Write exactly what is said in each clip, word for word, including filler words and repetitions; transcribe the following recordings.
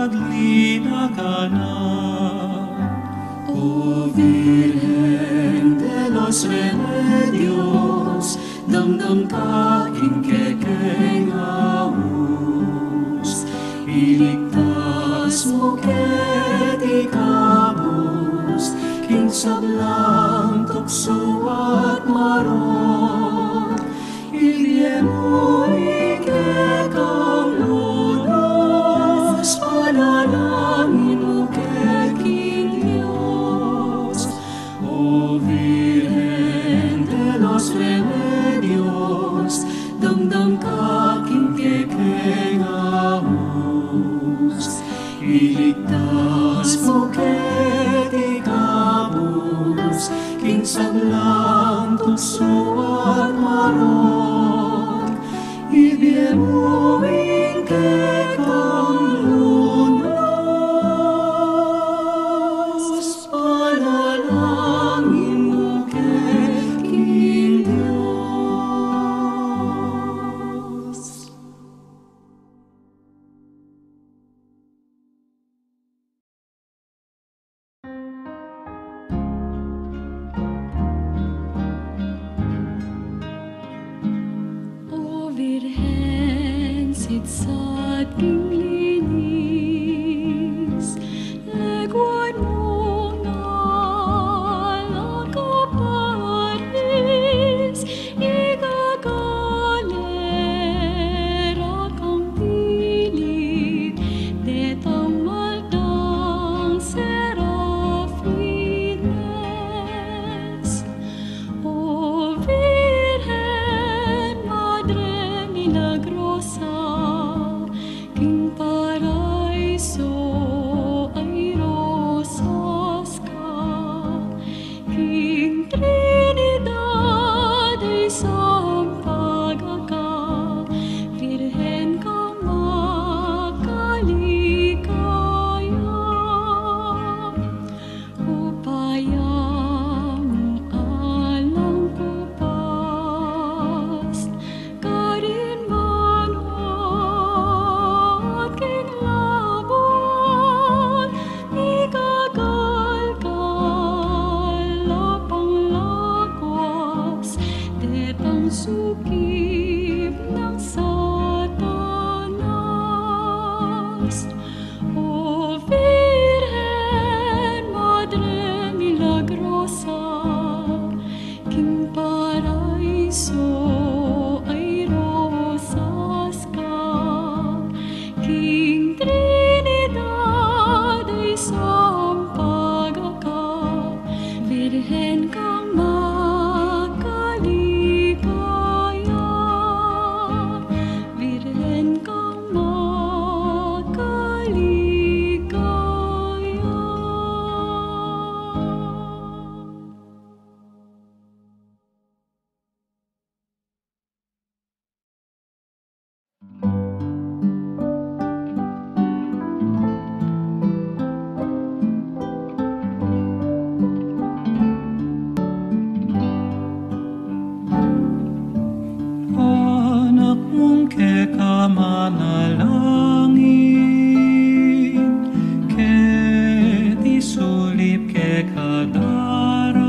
Aglinagan na. O Virgen de los Remedios, damdam ka king kekeng aus, iligtas mu keti kabus king sablang tuksu at marok. Ibie mu ing kekang lunas, panalangin mu ke king Dios. O Virgen de los Remedios, damdam ka king kekeng aus, iligtas mu keti kabus king sablang tuksu at marok. Ibie mu ing kekang lunas, panalangin mu ke king Dios. O Virgen, sitsat king linis, leguan mu ngan a kaparis, ikakale ra kang pilit detang maltang serafines. O Virgen, Madre milagrosa, king paraiso ay rosas ka, king Trinidad ay sampaga ka, Virgen kang makaligaya. Upaya mu alang kupas, karin banua at king labuad, ikakalkal la pang lakwas detang sukip nang Satanas. O Virgen, Madre milagrosa, king paraiso ay rosas ka, king Trinidad ay sampaga ka, Virgen kang makaligaya, Virgen kang makaligaya. Anak mung keka manalangin, keti sulip keka daraing,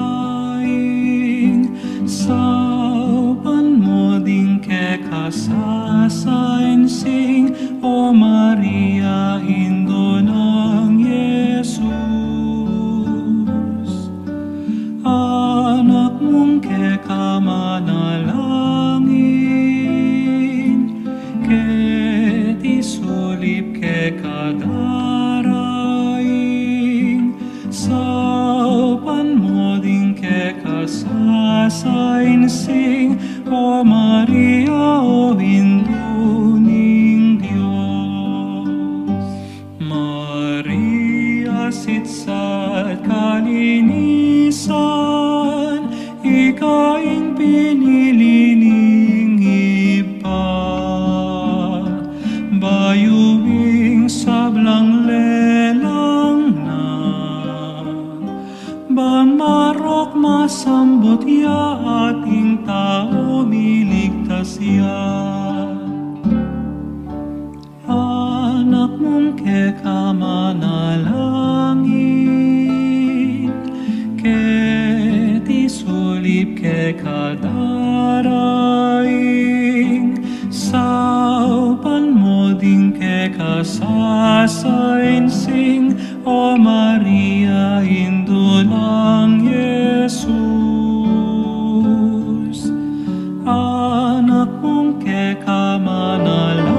saupan mu ding keka sasainsing, O Maria, Indu nang Jesus. Anak mung keka manalangin, keti sulip keka daraing, saupan mu ding keka sasainsing, O Maria, O Indu ning Dios. Maria, sitsat kalinisan, ika ing pinili ning Ibpa, bayu ing sablang lelang na, ban marok masambut ya at ing tau miligtas ya. Anak mung keka manalangin, keti sulip keka daraing, saupan mu ding keka sasainsing, O Maria, Indu nang Jesus, anak mung keka manalangin.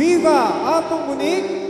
Viva Apung Bunik!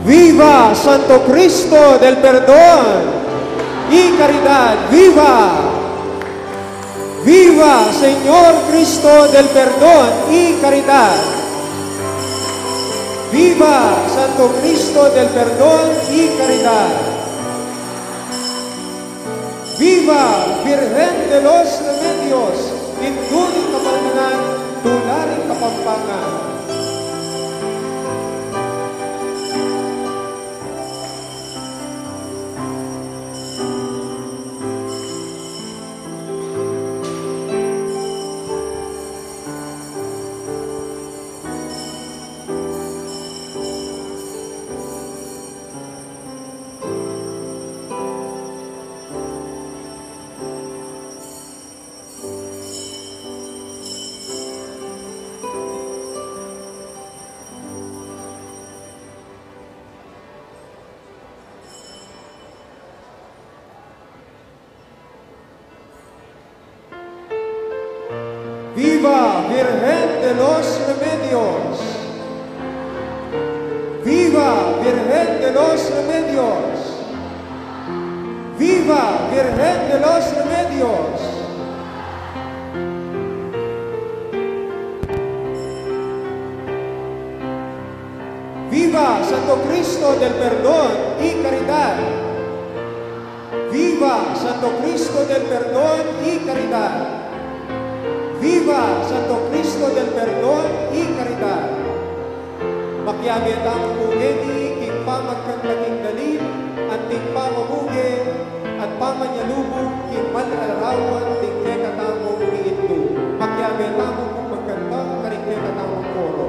Viva Santo Cristo del Perdon y Caridad! Viva! Viva Señor Cristo del Perdon y Caridad! Viva Santo Cristo del Perdon y Caridad! Viva Virgen de los Remedios, Indu ning Kapampangan, Tula ning Kapampangan! Viva Virgen de los Remedios! Viva Virgen de los Remedios! Viva Virgen de los Remedios! Viva Santo Cristo del Perdon y Caridad! Viva Santo Cristo del Perdon y Caridad! Viva Santo Cristo del Perdon y Caridad! Makiabe tamu pu ngeni king pamagkanta king dalil, anting pamamuge, at pamanyalubong king mal a larawan ding kekatamung miindu. Makiabe tamu pu magkanta karing kekatamung koro.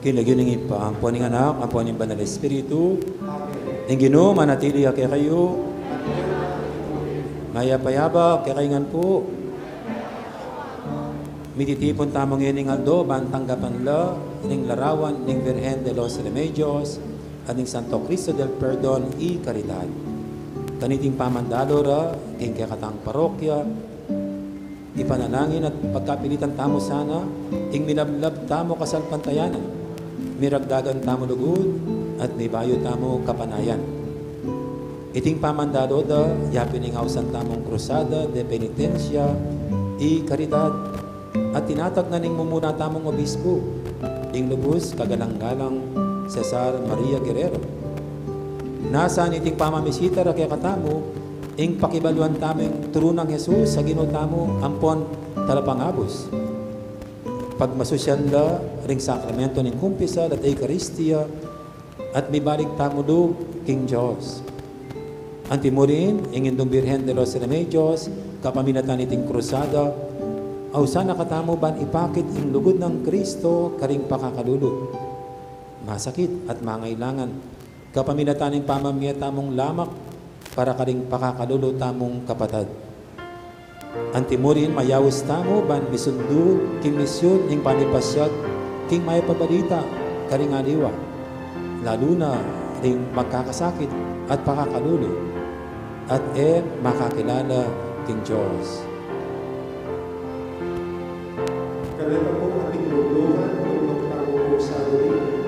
King lagyu ning Ibpa, ampo ning Anak, ampo ning Banal Espiritu. Ing Ginu manatili ya kekayu. Mayap a abak kekayu ngan pu. Mititipun tamu ngening aldo ban tanggapan la ring larawan ning Virgen de los Remedios at ning Santo Cristo del Perdon y Caridad. Kaniting pamandalo ra king kekatang parokya, ipanalangin at pagkapilitan tamu sana ing milablab tamu kasalpantayanan, miragdagan tamu lugud, at mibayu tamu kapanayan. Iting pamandalo da yapin ing ausan tamung Cruzada de Penitencia y Caridad, at tinatag na ning mumuna tamung obispo, ing lubus kagalang-galang Cesar Maria Guerrero. Nasa niting pamamisita ra kekatamu, ing pakibaluan tamu ing turu nang Jesus a Ginu tamu ampon Talapangabus. Pagmasusyan la ring sakramento ning kumpisal at Eukaristia, at mibalik tamu lub king Dios. Antimurin, ing Indung Birhen de los Remedios, kapamilatan niting krusada, ausan na katamu ban ipakit ing lugud nang Kristo karing pakakalulu, masakit at mangailangan, kapamilatan ning pamamie tamung lamak para karing pakakalulu tamung kapatad. Antimurin, mayaus tamu ban misundu king misyun ning pamipasyag king mayap a balita karing aliwa, lalu na ring magkakasakit at pakakalulu, at e makakilala king Dios. Kareta pu ating luglugan, tulog tamu pu sa luglugan.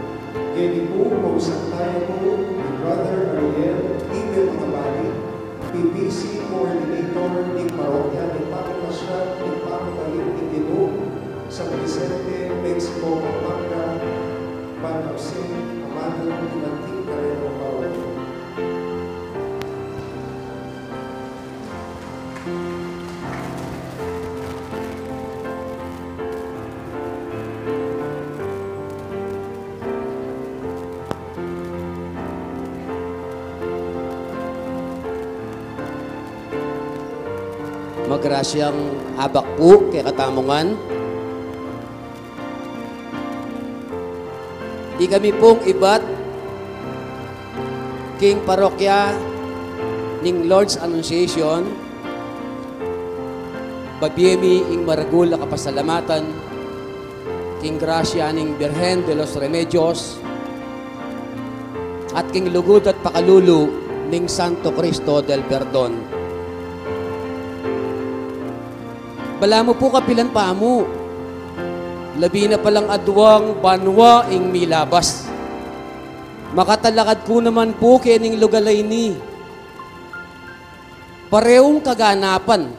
Ngeni pu, mausaktayan pu ni Brother Ariel Ibe Matabali, P B C Coordinator ning Parokya ning Pamipasyag ning Pamabalik ning Ginu, San Vicente, Mexico, Pampanga, ban ausin a manung king anting karetang parokya. Magrasyang abak pu kekatamu ngan. Ikami pung ibat king parokya ning Lord's Annunciation, babie mi ing maragul a kapasalamatan king grasya ning Birhen de los Remedios at king lugud at pakalulu ning Santo Cristo del Perdon. Balamu pu kapilan pamu, labi na palang aduang banua ing milabas. Makatalakad ku naman pu kening lugal a ini. Pareung kaganapan,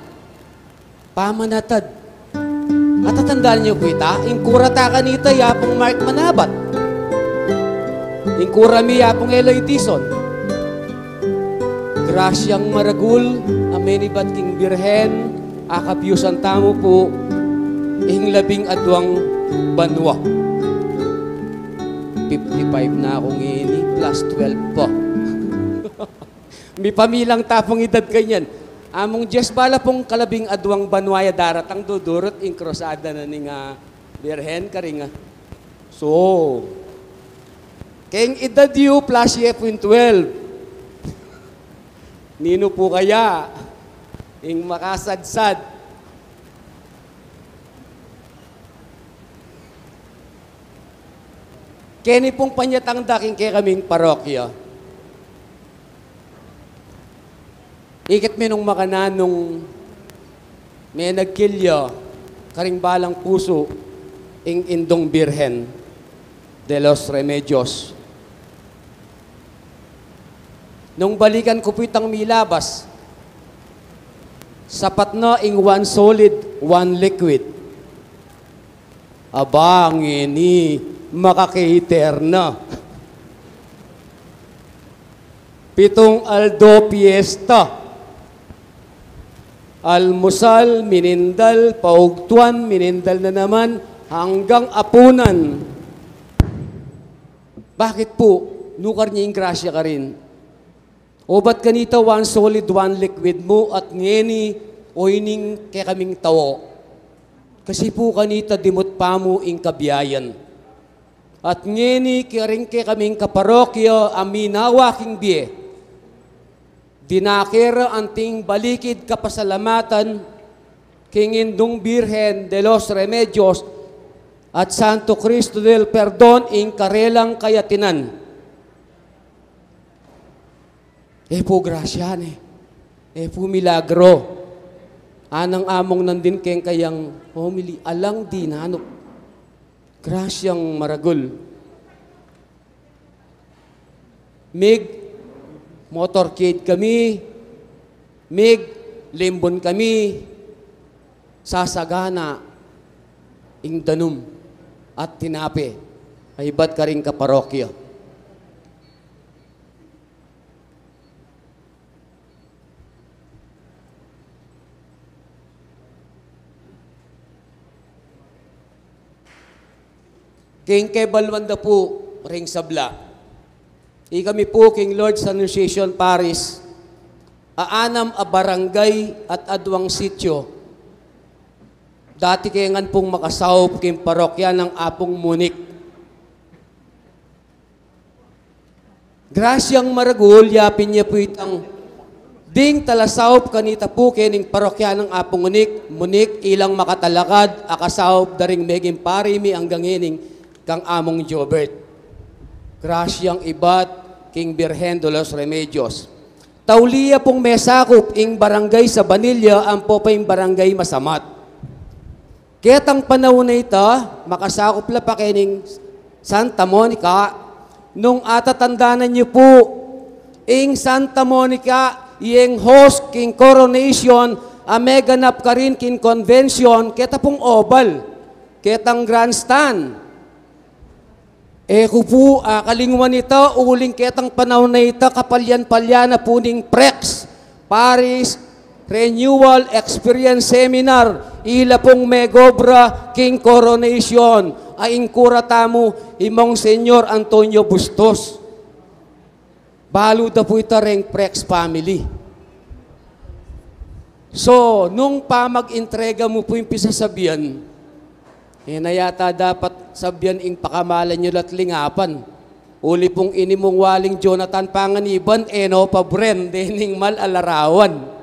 pamanatad. Atatandaan yu pu ita, ing kura ta kanita ya pung Mark Manabat. Ing kura mi ya pung Eloy Dizon. Grasyang maragul a menibat king Birhen, akabyusan tamu pu ing labing aduang banua. Fifty-five na ku ngeni, plus twelve pa. Mipamilang ta pung idad kanyan. Among Dios, bala pung kalabing aduang banua ya daratang, dudurut ing krusada na ning, ah, Birhen karing, ah. So, keng idad yu plus ye pu ing twelve. Ninu pu kaya ing makasadsad? Keni pung panyatang da king kekaming parokya. Ikit mi nung makananu nung menagkilya karing balang pusu ing Indung Birhen de los Remedios. Nung balikan ku pu itang milabas, sapat na ing one solid, one liquid. Aba, ngeni maka-cater na. Pitung aldo piyesta. Almusal, minindal, paugtuan, minindal na naman, hanggang apunan. Bakit pu? Nukar ne ing grasya karin. Obat kanita one solid, one liquid mu, at ngeni, o ining kekaming tau. Kasi pu kanita dimut pamu ing kabiayan. At ngeni karing kekaming kaparokya a minawa king bie, dinake ra anting balikid kapasalamatan king Indung Birhen de los Remedios at Santo Cristo del Perdon ing karelang kayatinan. E pu grasya ne, e pu milagro. Anang among nandin keng kayang homily, alang dinanup. Grasyang maragul. Mig motorcade kami, mig limbun kami, sasagana ing danum at tinape a ibat karing kaparokya. King kebaluan da pu ring sabla, ikami pu king Lord's Annunciation Parish, aanam a barangay at aduang sitio, dati ke ngan pung makasaup king parokya nang Apung Munik. Grasyang maragul, yapin ya pu itang ding talasaup kanita pu kening parokya nang Apung Munik, Munik, ilang makatalakad a kasaup da ring meging pari mi anggang ngening kang Among Jobert. Grasyang ibat king Birhen de los Remedios. Tauli ya pung mesakup ing barangay Sabanilla ampo pa ing barangay Masamat. Ketang panaun a ita, makasakup la pa kening Santa Monica. Nung atatandanan yu pu, ing Santa Monica, iyeng host king coronation a meganap karin king convention, keta pung oval, ketang grandstand. E ku pu akalingwan ita, uling ketang panaun a ita, kapalyan-palyan na pu ning PREX, Parish Renewal Experience Seminar, ila pung megobra king coronation, a ing kura tamu, i Monsignor Antonio Bustos. Balu da pu ita reng PREX family. So, nung pamag-intrega mu pu ing pisasabian, e na yata dapat sabian ing pakamalan yu la't lingapan. Uli pung ini mung waling Jonathan Panganiban, e no pa Bren, dening mal a larawan.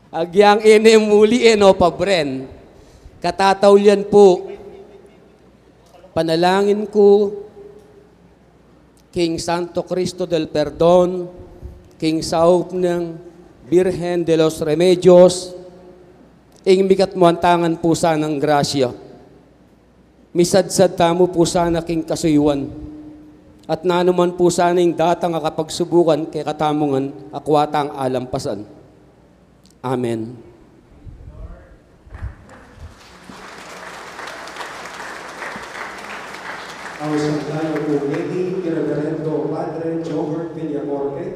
Agyang e ne muli, e no pa Bren. Katataulian pu, panalangin ku king Santo Cristo del Perdon, king saup nang Birhen de los Remedios, ing mikatmuan tangan pu sanang grasya. Misadsad tamu pu sana king kasuyuan, at nanu man pu sana ing datang a kapagsubukan kekatamu ngan, akwa tang alampasan. Amen. Au sanggaya pu ngeni i Reverendo Padre Jobert Villacorte,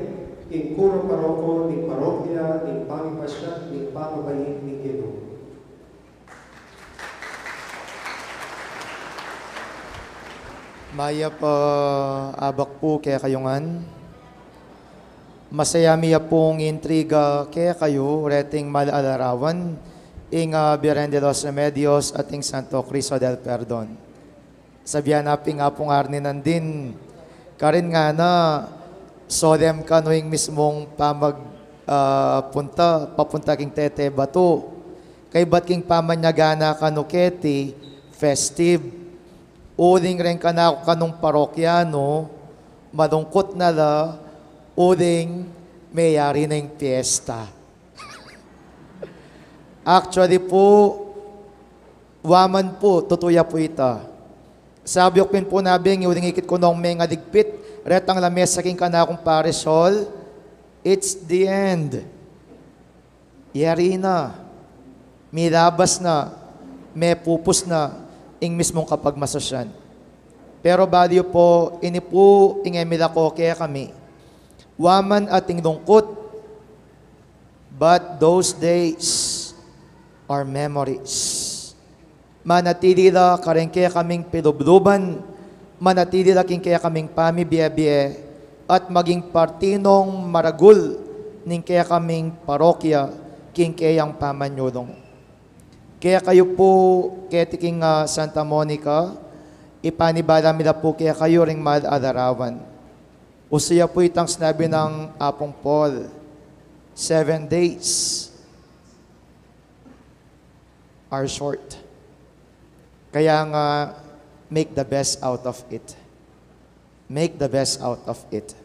king kura paroko ning parokya ning Pangipasya ning Pakabayin ning Ginu. Mayap a abak pu kekayu ngan. Masaya mi ya pung intriga kekayu reting mal a larawan, ing, ah, Birhen de los Remedios at ing Santo Cristo del Perdon. Sabian na pin nga pung arni nandin, karin ngana, solemn kanu ing mismung pamag, ah, punta, papunta king Tetebatu. Kaybat king pamanyagana kanu keti, festive. Uling reng kanaku kanung parokyanu, malungkut na la, uling meyari na ing piesta. Actually pu, wa man pu, tutu ya pu ita. Sabi ku pin pu na bengi, uling ikit ku nong mengaligpit retang lamesa king kanakung parish hall, it's the end. Yari na, milabas na, mepupus na ing mismung kapagmasusyan. Pero balu yu pu, ini pu ing e milako kekami. Wa man ating lungkut, but those days are memories. Manatili la kareng kekaming pilubluban, manatili la king kekaming pamibie-bie, at maging parti nong maragul ning kekaming parokya king keyang pamanyulung. Kekayu pu, keti king, ah, Santa Monica, ipanibala mi la pu kekayu ring mal a larawan. Usu ya pu itang sinabi nang Apung Paul, "Seven days are short." Kaya nga, make the best out of it. Make the best out of it.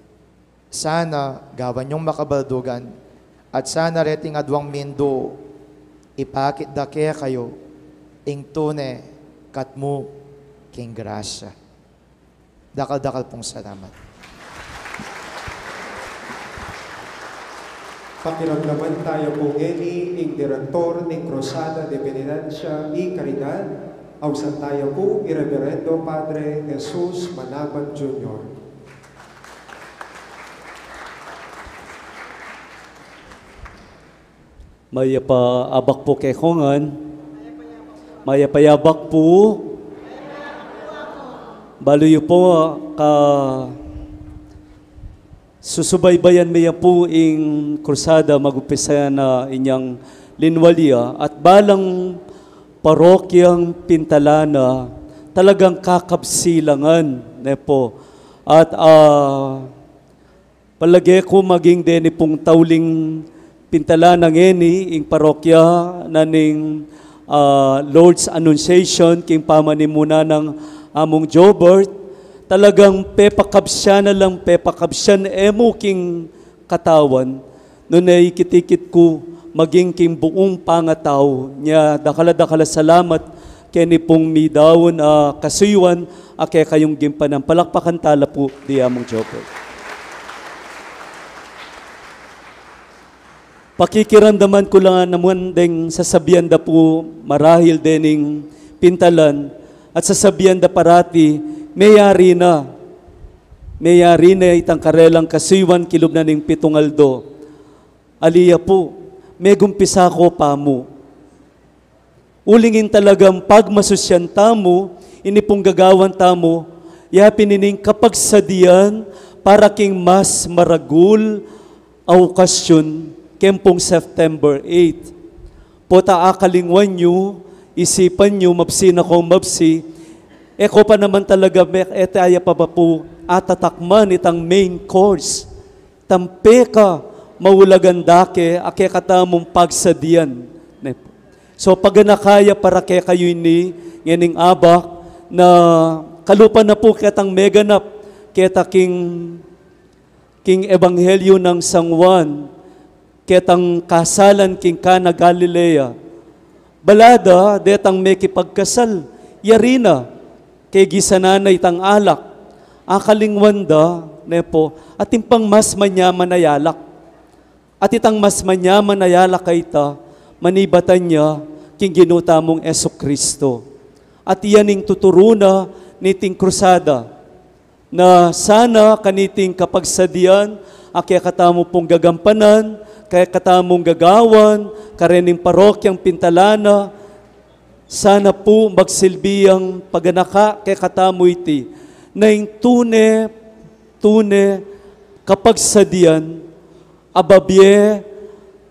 Sana gawan yung makabaldugan, at sana reting aduang mindu, ipakit da kekayu ing tune katmu king grasya. Dakal-dakal pung salamat. Pakiramdaman taya pu ngeni ing direktor ning Cruzada de Penitencia y Caridad, ausan taya pu i Reverendo Padre Jesus Manabat Junior. Mayap a abak pu kekongan. Mayap a abak pu. Balu yu pu, ka susubaybayan mi ya pu ing krusada, mag-umpisa na inyang linwal ya, at balang parokyang Pintalan a talagang kakabsilangan, ne pu. At, ah, palage ku maging deni pung tauling Pintalan a ngeni ing parokya na ning, ah, Lord's Annunciation king pamanimunan nang Among Jobert, talagang pepakabsyan na lang, pepakabsyan e mu king katawan, nune ikit-ikit ku maging king buung pangatau. Nya dakal a dakal a salamat keni pung midaun a kasuyuan a kekayung gimpanan. Palakpakan tala pu di Among Jobert. Pakikiramdaman ku la naman deng sasabian da pu marahil dening Pintalan, at sasabian da parati, meyari na. Meyari na itang karelang kasuyuan kilub na ning pitung aldo. Ali ya pu, megumpisa ko pa mu. Uling ing talagang pagmasusyan tamu, ini pung gagawan tamu, ya pin ining kapagsadian para king mas maragul a okasyon, keng pung September eight. Pota akalingwan yu, isipan yu, mabsi na kong mabsi, e ko pa naman talaga me-, e taya pa ba pu atatakman itang main course. Itang pekamaulagan dake a kekatamung pagsadian, ne pu. So, paganaka ya para kekayu ini, ngening abak, na kalupa na pu ketang meganap keta king, king Ebanghelyo nang San Juan, ketang kasalan king Cana Galilea. Bala da detang mekipagkasal, yari na, kegisanan na itang alak. Akalingwan da, ne pu, atin pang mas manyaman a alak. At itang mas manyaman a alak a ita, manibatan ya king Ginu tamung Jesucristo. At iyan ing tuturu na niting krusada. Na sana kaniting kapagsadian a kekatamu pung gagampanan, kekatamung gagawan karening parokyang Pintalan, sana pu magsilbi yang paganaka kekatamu iti, na ing tune, tune kapagsadian, ababie,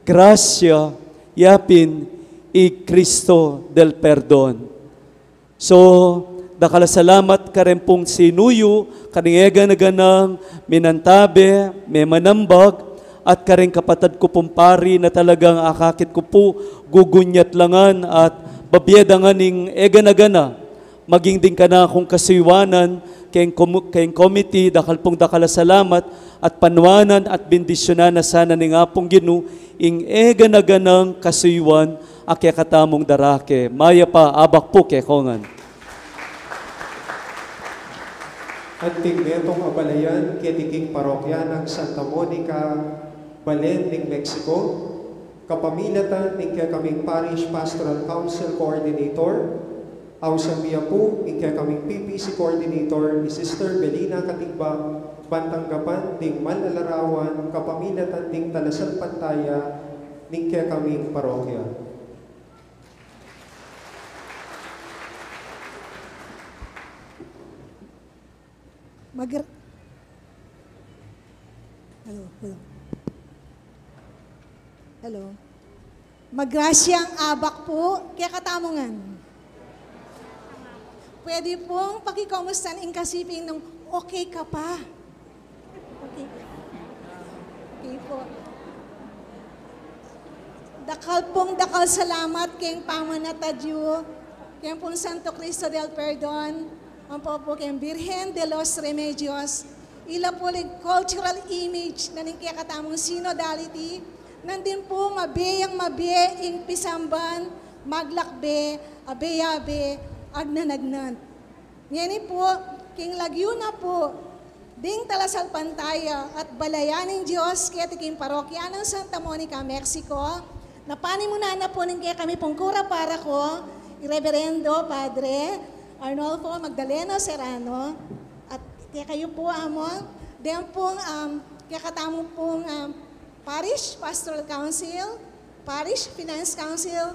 grasya, yapin i Cristo del Perdon. So, dakal a salamat karen pung sinuyu, karing eganaganang minantabe, memanambag, at karing kapatad ku pung pari na talagang akakit ku pu gugunyat la ngan at babie da ngan ing eganagana. Maging ding kanakung kasuyuanan, keng komu-, keng komiti, dakal pung dakal a salamat, at panuanan at bendisyunan na sana ning Apung Ginu ing eganaganang kasuyuan a kekatamung darake. Mayap a abak pu kekongan. At king metung a balayan keti king parokya nang Santa Monica, Belen ning Mexico, kapamilatan ning kekaming Parish Pastoral Council Coordinator, ausan mi ya pu ing kekaming P P C Coordinator, i Sister Belina Katigbang, ban tanggapan ding mal a larawan kapamilatan ding talasalpantaya ning kekaming parokya. Magir-, hello, hello. Hello. Magrasyang abak pu kekatamu ngan. Pwede pung pakikomustan ing kasiping nung okay ka pa. Okay. Okay po. Dakal pung dakal salamat keng pamanatag yu, keng pung Santo Cristo del Perdon, ampo pu keng Birhen de los Remedios, ila pu ing cultural image na ning kekatamung synodality, nandin pu mabie yang mabie ing pisamban, maglakbe, abe-abe, agnan-agnan. Ngeni pu, king lagyu na pu ding talasalpantaya at balayan ning Dios keti king parokya nang Santa Monica, Mexico, na panimunan na pu ning kekami pung kura paroko, i Reverendo Padre Arnolfo Magdaleno Serrano, at kekayu pu, Among, deng pung, um, kekatamu pung, um, Parish Pastoral Council, Parish Finance Council,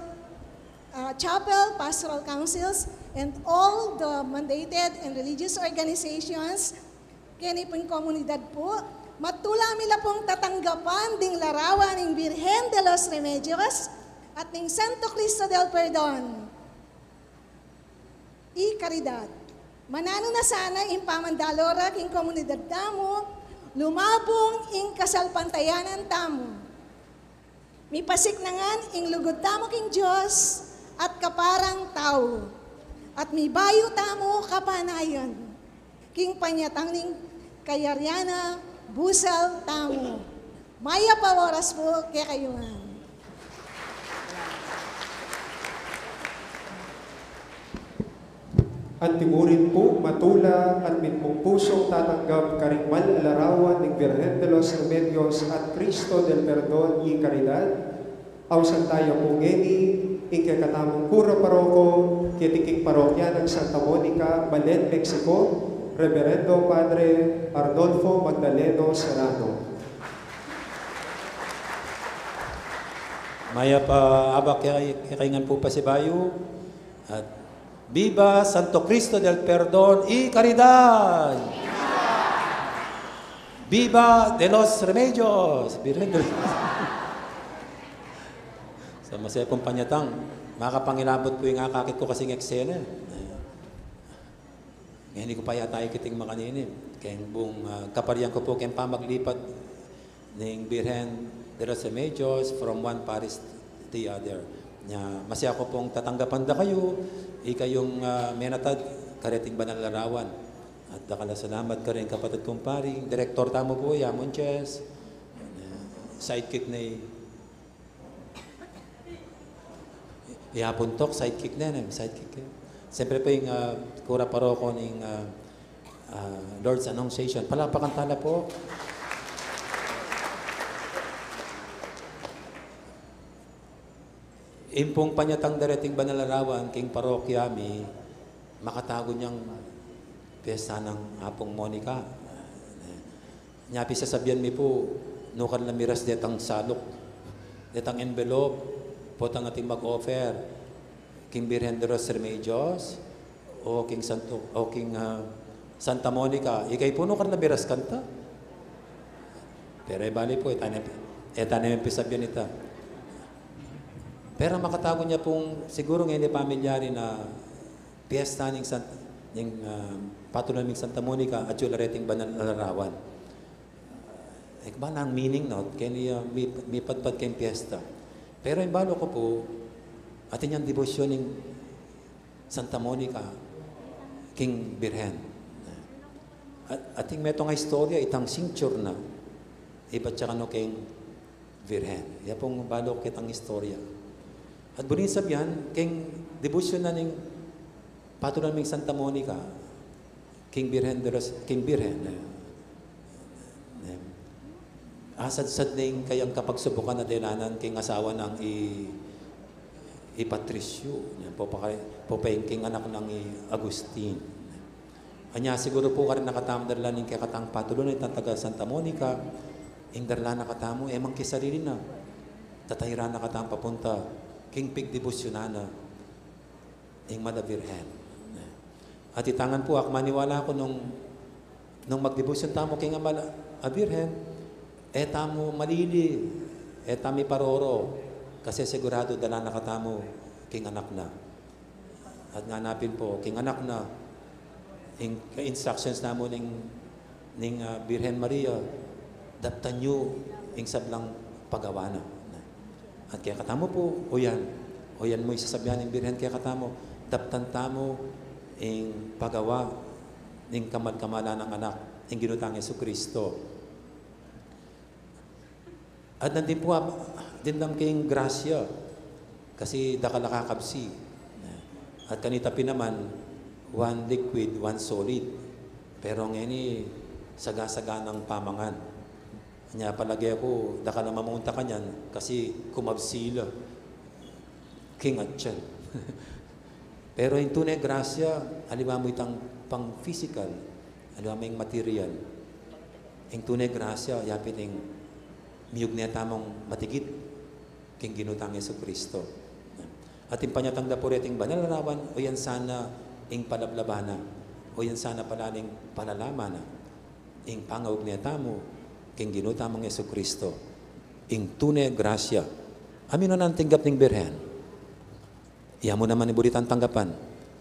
uh, Chapel Pastoral Councils, and all the mandated and religious organizations, keni pung komunidad pu, matula mi la pung tatanggapan ding larawan ning Birhen de los Remedios at ning Santo Cristo del Perdon y Caridad. Mananu na sana ing pamandalo ra king komunidad tamu, lumabung ing kasalpantayanan tamu. Mipasik na ngan ing lugud tamu king Dios at kaparang tau, at mibayu tamu kapanayan king panyatang ning kayarian na busal tamu. Mayap a oras pu kekayu ngan. Anti murin pu, matula at mitmung pusung tatanggap karing mal a larawan ning Birhen de los Remedios at Cristo del Perdon y Caridad. Ausan taya pu ngeni ing kekatamung kura paroko keti king parokya nang Santa Monica, Malen, Mexico, Reverendo Padre Arnolfo Magdaleno Serrano. Mayap a abak kekayu, kekayu ngan pu pasibayu. At Viva Santo Cristo del Perdon y Caridad! Viva de los Remedios! Birhen de los Sa masaya pung panyatang, makapangilabut pu ing akakit ku kasing eksena. Ngeni ku pa yata ikiting makanini. Keng bung, ah, kaparian ku pu keng pamaglipat ning Birhen de los Remedios from one parish to the other. Nya, masaya ku pung tatanggapan da kayu, ikayung, ah, menatad kareting banal a larawan. At dakal a salamat karing kapatad kumpari, direktor tamu pu, ya Monches, sidekick ni Iya puntok, sidekick na yan, eh. Sidekick yan. Siyempre po yung, ah, kura paroko ning, ah, ah, Lord's Annunciation. Palapakan tala po. Impong panyatang dareting banal a larawan, king parokya mi, makatagun yang piyesta nang Apung Monica. Nya pisasabian mi pu, nukad la miras detang saluk, detang envelope, potang ating mag-offer, king Birhen de los Remedios, o king Santo, o king, ah, Santa Monica, ikay pu nukad la miras kanta. Pero e bali pu, e tana, e tana pisabian ita. Pero makatagun ya pung, siguru ngeni pamilyari na piyesta ning Sant-, ning, ah, patulunan ning Santa Monica, atyu la reting banal a larawan. E, kaba nang meaning, no? Keni, ah, mi-, mipatpat keng piyesta. Pero ing balu ku pu, atin yang debosyon ning Santa Monica king Birhen. At, atin metung a istorya, itang cincture na, ibat ya kanu keng Birhen. Ya pung balu ku ketang istorya. At buring sabian, keng debosyon na ning patulunan ning Santa Monica, king Birhen de los, king Birhen, eh, eh, asadsad na ing kayang kapagsubukan a delanan king asawa nang i, i Patricio, yan, popa-, popaing king anak nang i Agustin. Anya siguru pu karin na katamu darla ning kekatang patulunan itang taga Santa Monica, ing darla na katamu, e man king sarili na, tatayran na katamu papunta king pigdebosyonan na ing Mala Birhen. At ita ngan pu, ak maniwala ku nung, nung magdebosyon tamu king Mala a Birhen, e tamu malili, e tamu iparoro, Kasi sigurado dala na katamu king anak na. At ngana pin pu, king anak na, ing instructions na mu ning, ning, ah, Birhen Maria, daptan yu ing sablang pagawa na. At kekatamu pu, o yan, o yan mu ing sasabian ning Birhen kekatamu, daptan tamu ing pagawa ning kamal-kamalan nang anak, ing Ginu tang Jesucristo. At nandin pu, ah, dimdam keng grasya, kasi dakal a kakabsi. At kanita pin naman, one liquid, one solid. Pero ngeni, saga-saga nang pamangan. Nya palage ku, dakal a mamunta kanyan, kasi kumabsi la king atyan. Pero ing tune grasya, aliwa mu itang pang physical, aliwa mu ing material. Ing tune grasya, yapin ing miyugne tamung matigit king Ginu tang Jesucristo. At ing panyatang da pu reting banal a larawan, o yan sana ing palablaba na, o yan sana pala ning palalaman na ing pangaugne tamu king Ginu tamung Jesucristo, ing tune grasya. Amin o nang tinggap ning Birhen. Iya mu naman ing buritang tanggapan.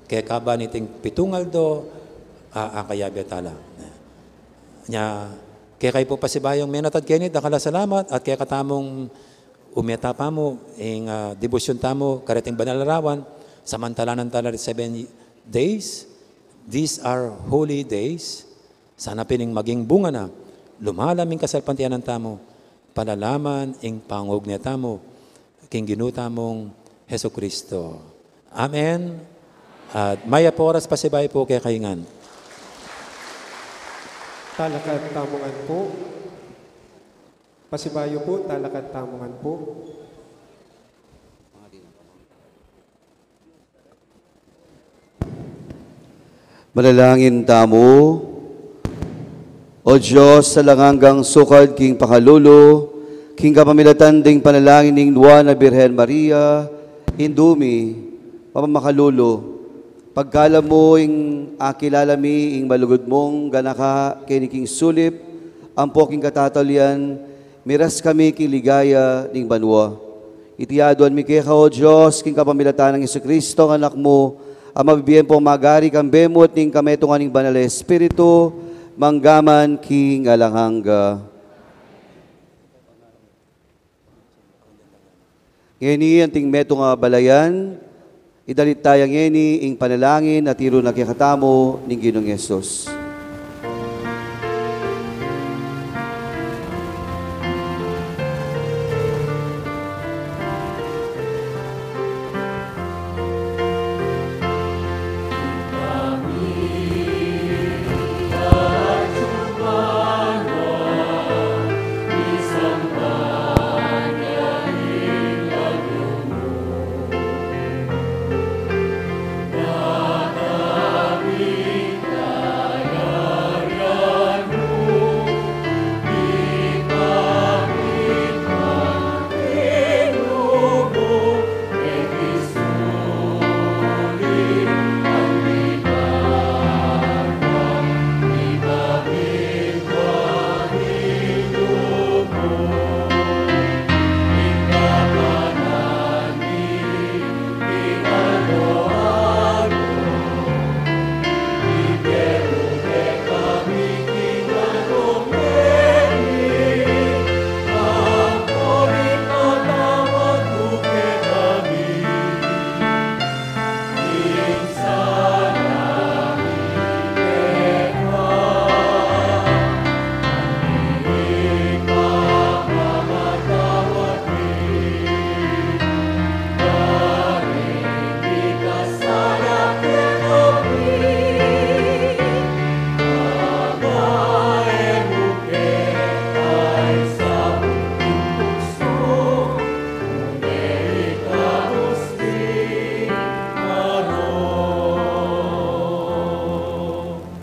Keka ba niting pitung aldo, a, a, kayabe tala. Nya, kekayu pu pasibayung menatad keni, dakal a salamat, at kekatamung umeta pa mu, ing, ah, debosyun tamu, kareting banal a larawan, samantalanan tala ring seven days, these are holy days, sana pin ing maging bunga na, lumalam ing kasalpantayanan tamu, palalaman ing pangugne tamu, king Ginu tamung Jesucristo. Amen. At mayap a oras pasibayu pu kekayu ngan. Talakad tamu ngan pu. Pasibayu pu, talakad tamu ngan pu. Manalangin tamu. O Dios, alang anggang sukad king pakalulu, king kapamilatan ding panalangin ning Nuan a Birhen Maria, Indu mi, mapamakalulu, pagkalam mu ing akilala mi ing malugud mung ganaka keni king sulip, ampo king katatalian, miras kami king ligaya ning banua. Iti aduan mi keka, O Dios, king kapamilatan nang Jesucristo, a Anak mu, a mabibie ampong magari kambe mu at ning kametungan ning Banal a Espiritu, mangga man king alang angga. Ngeni anting metung a balayan, idalit taya ngeni ing panalangin a tiru na kekatamu ning Ginung Jesus.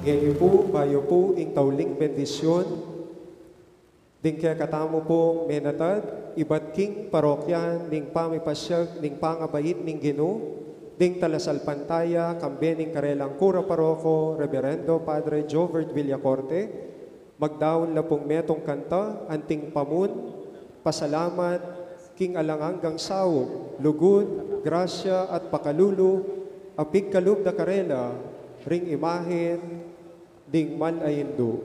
Ngeni pu, bayu pu ing tauling bendisyun, ding kekatamu pung menatad, ibat king parokya ning pamipasyag ning pangabait ning Ginu, ding talasalpantaya, kambe ning karelang kura paroko, Reverendo Padre Jovert Villacorte, magdaun la pung metung kanta, anting pamun, pasalamat, king alang anggang saup, lugud, grasya, at pakalulu, a pigkalub da karela, ring imahen ding mal a indu.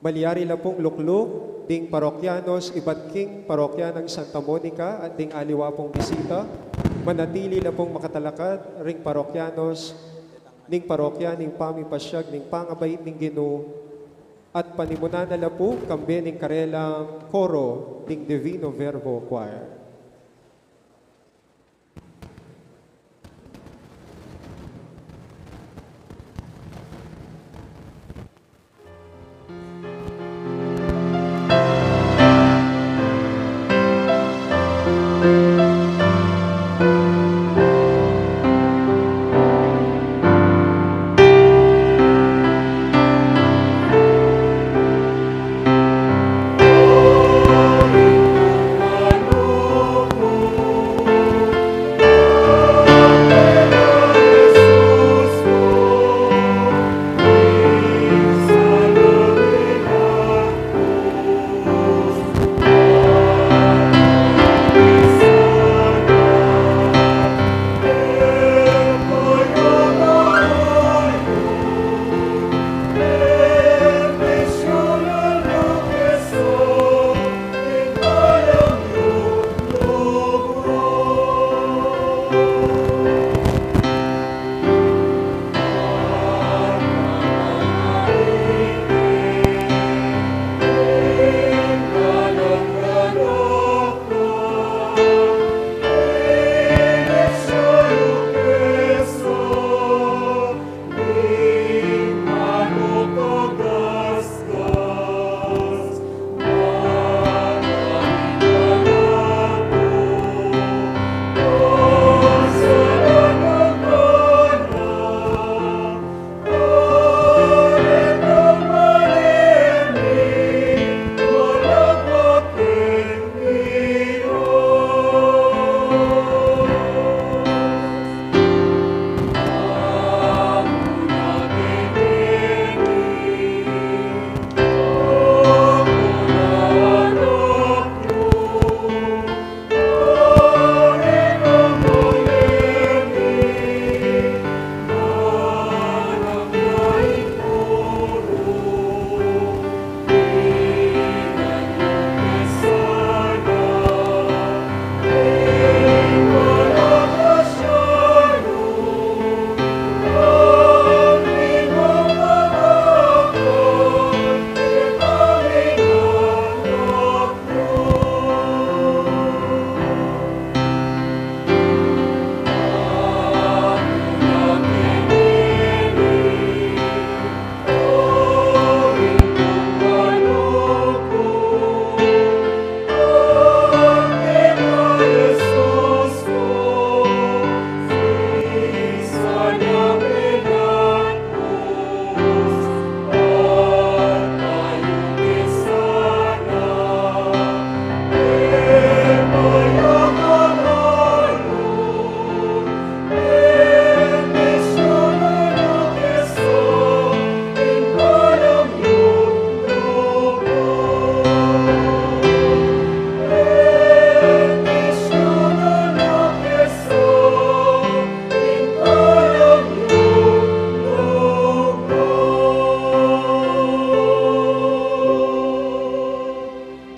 Malyari la pung lukluk ding parokyanos ibat king parokya nang Santa Monica at ding aliwa pung bisita, manatili la pung makatalakad ring parokyanos ning parokya ning pamipasyag ning pangabait ning Ginu, at panimunan na la pu kambe ning karelang koro ding Divino Verbo Choir.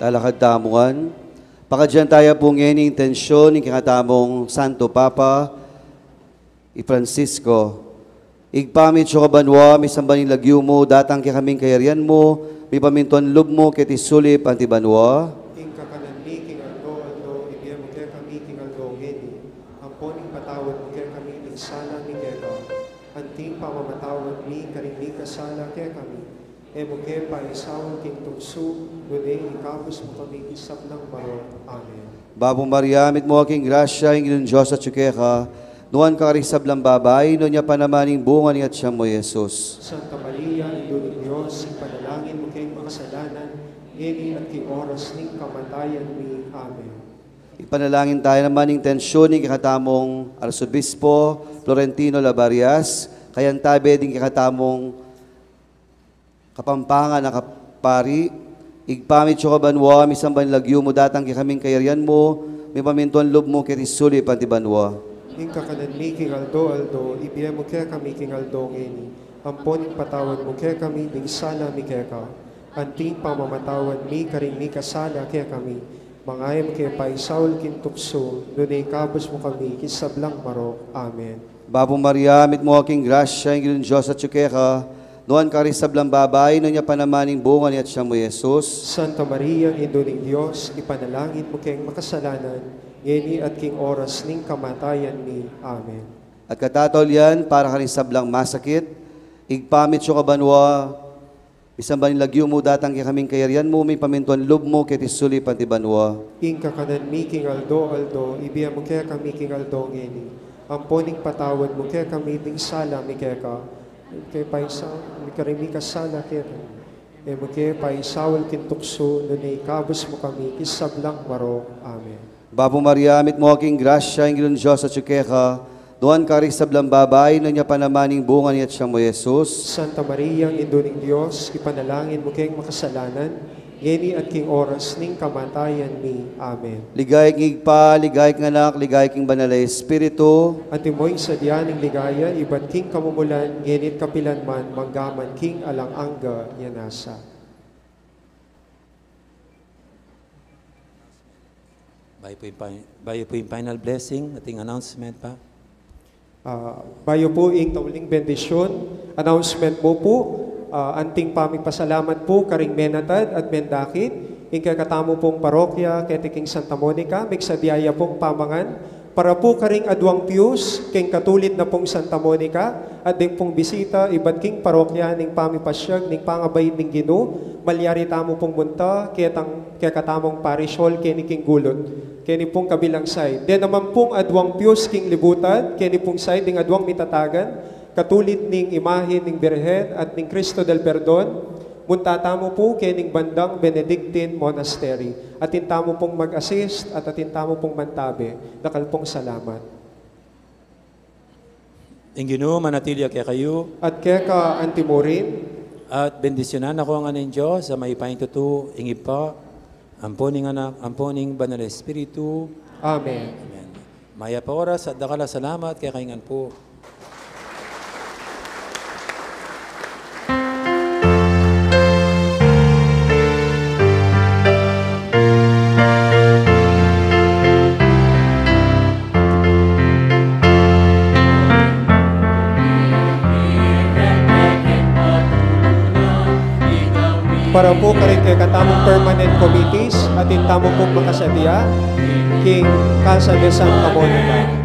Talakad tamu ngan. Pakadyan taya pu ngeni ing intensyon ning kekatamung Santo Papa, i Francisco. Ibpa mi, atsu ka banua, misamban ya ing lagyu mu, datang kekami ing kayarian mu, mipamintuan ing lub mu keti sulip anti banua. Ing kakanan mi king aldo-aldo, ibie mu kekami king aldo ngeni. Ampon ipatawad mu kekami ing sala mi keka, anti ing pamamatawad mi karing mikasala kekami. E mu ke paisaul king tuksu, nune ikabus mu kami king sablang marok. Amen. Bapu Maria, mitmu ka king grasya, ing Ginung Dios atsu keka, nuan ka karing sablang babai, nuan ya pa naman ing bunga ning atian mu, Jesus. Santa Maria, Indu ning Dios, ipanalangin mu keng makasalanan, ngeni at king oras ning kamatayan mi. Amen. Ipanalangin taya naman ing intensyon ning kekatamung Arsobispo Florentino Labarias, kayantabe ding kekatamung Kapampangan a kapari, Ibpa mi atsu ka banua, misamban ya ing lagyu mu, datang kekami ing kayarian mu, mipamintuan ing lub mu keti sulip anti banua. Ing kakanan mi king aldo-aldo, ibie mu kekami king aldo ngeni. Ampon ipatawad mu kekami ding sala mi keka, anti ing pamamatawad mi karing mikasala kekami. Manga e mu ke paisaul king tuksu, nune ikabus mu kami king sablang marok. Amen. Bapu Maria, mitmu ka king grasya, ing Ginung Dios atsu keka, nuan ka karing sablang babai, nuan ya pa naman ing bunga ning atian mu, i Jesus. Santa Maria, Indu ning Dios, ipanalangin mu keng makasalanan, ngeni at king oras ning kamatayan mi. Amen. At katataulian, para karing sablang masakit, Ibpa mi atsu ka banua, misamban ya ing lagyu mu, datang kekami ing kayarian mu, mipamintuan ing lub mu keti sulip anti banua. Ing kakanan mi king aldo-aldo, ibie mu kekami king aldo ngeni. Ampon ipatawad mu kekami ding sala mi keka, e mu ke paisa-, mi karing mikasala kekami. E mu ke paisaul king tuksu, nune ikabus mu kami king sablang marok. Amen. Bapu Maria, mitmu ka king grasya, ing Ginung Dios atsu keka, nuan ka karing sablang babai, nuan ya pa naman ing bunga ning atian mu, i Jesus. Santa Maria, Indu ning Dios, ipanalangin mu keng makasalanan, ngeni at king oras ning kamatayan mi. Amen. Ligaya king Ibpa, ligaya king Anak, ligaya king Banal a Espiritu. Antimo ing sadya ning ligaya ibat king kamumulan, ngeni at kapilan man, mangga man king alang angga. Yan nasa. Bayu pu ing pi-, bayu pu ing final blessing, ating announcement pa. Ah, bayu pu ing tauling bendisyun, announcement mu pu, ah, anting pamipasalamat pu karing menatad at mendakit, ing kekatamu pung parokya, keti king Santa Monica, migsadya ya pung pamangan, para pu karing aduang piyus, keng katulid na pung Santa Monica, at deng pung bisita, ibat king parokya, ning pamipasyag, ning pangabait ning Ginu, malyari tamu pung munta, ketang, kekatamung parish hall, keni king gulut, keni pung kabilang side. Deng naman pung aduang piyus king libutan, keni pung side, ding aduang mitatagan, katulid ning imahe ning Birhen at ning Cristo del Perdon, munta tamu pu keni king bandang Benedictine Monastery. Atin tamu pung mag-assist at atin tamu pung mantabe. Dakal pung salamat. Ing Ginu manatili ya kekayu. At keka antimurin. At bendisyunan na ko ngan ning Dios a mayupayang tutu, ing Ibpa, ampo ning Anak, ampo ning Banal a Espiritu. Amen. Amen. Mayap a oras at dakal a salamat kekayu ngan pu. Para pu karing kekatamung permanent committees, atin tamu pung makasadya king Casa de Santa Monica.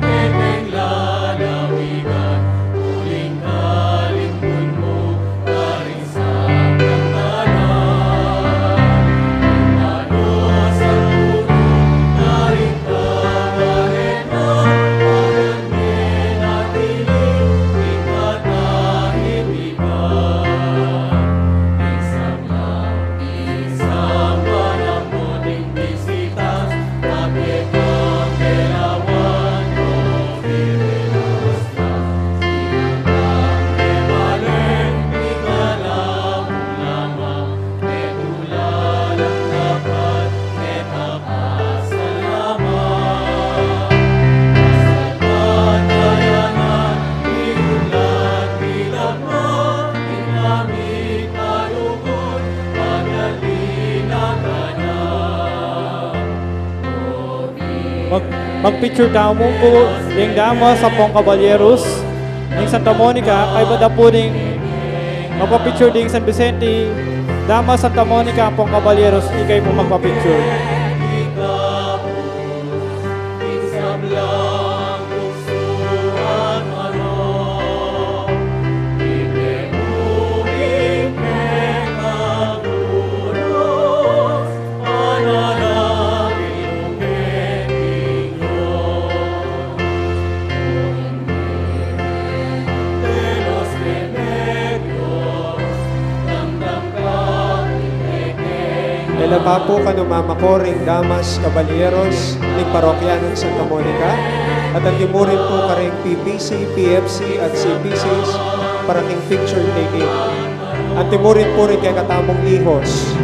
Mag-, magpicture tamu pu ding damas ampong kabalyeros ning Santa Monica, kaybat da pu ding magpapicture ding San Vicente, damas Santa Monica ampong kabalyeros, ikayu pu magpapicture. E la pa pu kanu mamakoring damas kabalyeros ning parokya nang Santa Monica, at antimurin pu karing P P C, P F C, at C P Cs para king picture taking. Antimurin pu ring kekatamung ihos.